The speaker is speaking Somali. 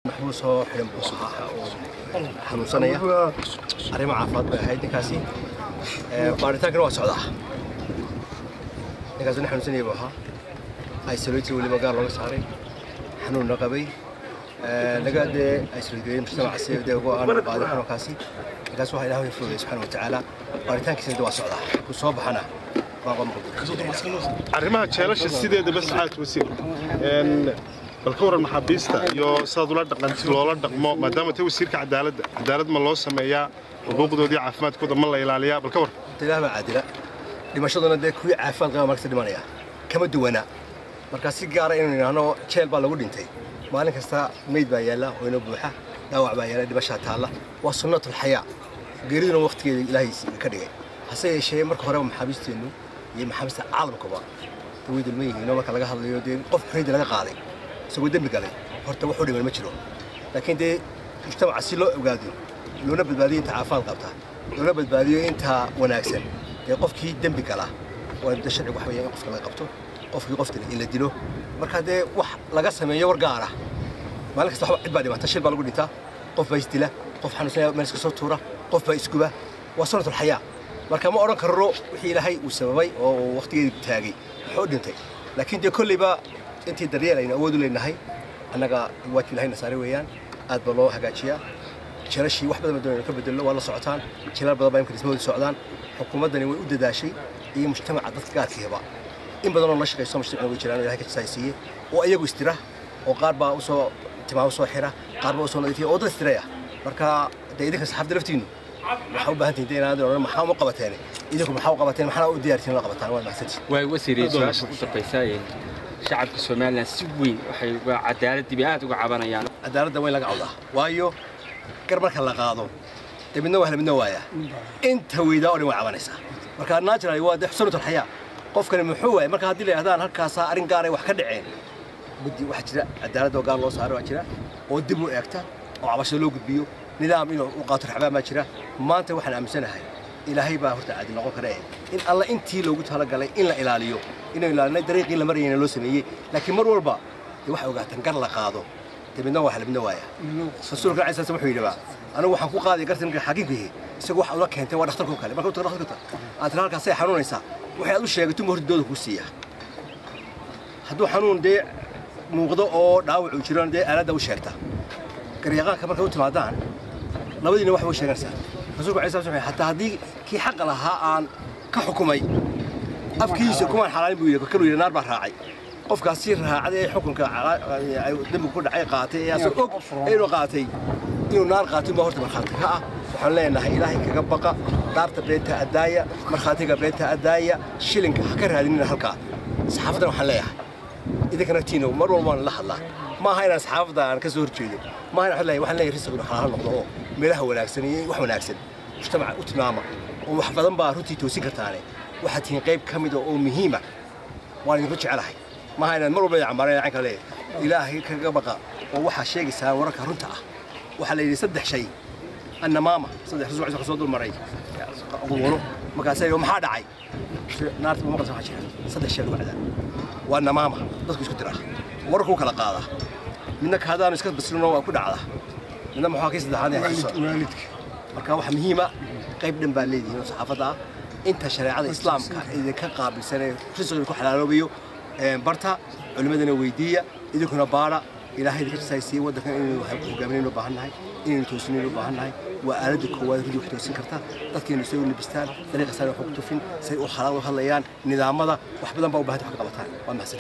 Maxbuus oo xidhan buu ahaa oo xanuunsanaya, arrimo caafimaad bay ahayd ninkaasi. Baaritaankana waa socdaa. Ninkaasi nin xanuunsanaya buu ahaa, isolated weliba gaar looga saaray, xanuunna qabay, laga dee isolate gareeyay mujtamaca si dee uga aan qaadin xanuunkaasi. Ninkaas waxaa Ilaahay fududeeyay subxaana watacaala, baaritaankiisina dee waa socdaa, ku soo baxana. Arrimaha jeelasha sideeda bas xaad wasiir, bal ka waran maxaabiista iyo sidaad ula dhaqanti loola dhaqmo, maadaama tay wasiirka cadaaladda, cadaalad ma loo sameeyaa, xuquuqdoodii caafimaadkooda ma la ilaaliyaa? Bal ka waran. Ilaah baa caadila, dhimashaduna dee kuwii caafimaad qaba markasta dhimanaya kama duwana. Marka si gaara inaynu idhaahno jeel baa lagu dhintay, maalin kasta meyd baa yaalla oo inoo buuxa, dhaawac baa yaalla, dhimashaa taalla, waa sunnatul xayaa, geeriduna waqtigeeda Ilaahay ka dhigay. Hase yeeshee marka horeba maxaabiisteennu iyo maxaabiista caalamkuba way dulman yihiinoo marka laga hadlayo dee qof xorriyadda laga qaaday isagoo dembi galay, horta wuxuu dhiman ma jiro. Laakiin dee mujtamaca si loo ogaado loona badbaadiyo inta caafimaad qabta, loona badbaadiyo inta wanaagsan, dee qofkii dembi gala waa de sharcigu waxa weeya in qofka laga qabto, qofkii qof dilay in la dilo. Marka dee wax laga sameeyo war gaar ah, maalin kasta waxba cid baa dhimata, shil baa lagu dhintaa, qof baa isdila, qof xanuunsanaya meel iska soo tuura, qof baa isguba, waa sunnatul xayaa. Marka ma odhan karno wixii Ilaahay uu sababay oo uu waqtigeedii taagay wuxuu dhintay, laakiin dee kolleyba intii daryeel aynu awood u leenahay annaga waajib Ilahayna saaray weeyaan, aad baa loo hagaajiyaa jeelashii. Wax badan baa doonaynu ka bedelno, waa la socotaan, jeelal badan baa imka dhismahoodu socdaan. Xukuumaddani way u dadaashay iyo mujtamaca dadka gaarkiiba, in badan oo la shaqayso mujtamacna way jiraan oo Ilahay ka jasaaysiiyey oo iyagu istira, oo qaar baa usoo timaa usoo xira, qaar baa usoo nadiifiya oo dad istiraya. Marka dee idinka saxaafadda laftiinnu waxaa u baahan tihiin dee inaad odhan maxaa uma qabateen, idinku maxaa u qabateen, maxaa u diyaartiin la qabataan. Waad mahadsantihin. Waay wasiiray, su-aasha ugu dambaysa, shacabka Somaliland si weyn waxay uga cadaaladii bay aad uga cabanayaan. Cadaaladda waa in laga cawdaa, waayo gar marka la qaado dee midna waa midna waaya, inta weydaa oo dhan way cabanaysaa. Marka natural waa dee sunnatul xayaa, qofkani muxuu waayay? Marka haddii la yidhahdaan halkaasaa arrin gaaray wax ka dhaceen, guddi waxaa jira cadaaladda oo gaar loo saaray waa jira oo dib u eegta oo cabashada loo gudbiyo, nidaam inuu u qaato raxbaan baa jira. Maanta waxaan aaminsanahay Ilaahay baa horta caadil noqon kara in alla intii loogu talagalay in la ilaaliyo inuu ilaalinay, dariiqii la marayayna loo sameeyey. Laakiin mar walba dee waxay ogaataan gar la qaado dee midna waa midna waaya. Rasuulka alayhi salaam wuxuu yidhi ba anigu waxaan ku qaaday garta ninka xakiimka yahay, isagu waxa ula keentay waa dhakhtarka oo kale. Marka u tago dhakhtarka aad tira halkaasay xanuunaysaa, waxay aad u sheegato ma horta dooda kuu siiya. Hadduu xanuun dee muuqdo oo dhaawac uu jirona dee aaladda u sheegta. Garyaqaanka markay u timaadaan labadiina wax way sheeganaysaa. Rasuulku alayhi salaam xataa haddii kii xaqa lahaa aan ka xukumay afkiisa kumaan xalaalin buu yidhi, kaluu yidhi naar baa raacay qofkaasi raacday ee xukunka dembiga ku dhacay qaatay ee asagoo og inuu qaatay inuu naar qaatay baa horta markhaati ka ah. Waxaan leenahay Ilaahay kaga baqa, dhaarta beenta addaaya, markhaatiga beenta addaaya, shilinka ha ka raadinina halkaa. Saxaafaddana waxaan leeyahay idinkana tiino mar walba waan la hadlaa, ma aha inaan saxaafadda aan ka soo horjeedo, ma aha inaan leeyahay, waxaan leeyahay risiq inuu xalaal noqdo oo meelaha wanaagsan iyo wax wanaagsan mujtamaca u tilmaama oo wax badan baa runtii toosin kartaane. Waxaad tihiin qayb ka mida oo muhiima, waan idinku jecelahay, maaha inaan mar walba cambaareen caynka leeyahay. Ilaahay kaga baqa oo waxaa sheegaysaa wararka runta ah. Waxaa la yidhi saddex shay annamaama, saddex rasuul wuxuu soo dul maray qubuuro, markaasay maxaa dhacay naarta ma maqlaysa? Waxaa jira saddex shay lagu cadaa, waa namaama, dadku isku dira, wararku kala qaada, midna kaadaanu iska baslino waa ku dhacda, midna maxaa kii saddexaad ee xasuuso. Marka waxa muhiima qayb dhan baa leedihiin oo saxaafadda ah, inta shareecada Islaamka idinka qaabilsan ee risiqiga ku xalaaloobayo barta, culimmadana weydiiya, idinkuna baara. Ilaahay idinka jasaaysiiye. Waddankan inaynu hogaaminaynu u baahan nahay, inaynu toosinaynu u baahan nahay. Waa aaladda koowaad runtii wax toosin karta dadkeenu say u libistaan, dariiqa sare wax ugu tufin, say u xalaal u hadlayaan, nidaamada wax badan baa u baahanta wax ka qabataan. Waa mahadsantihin.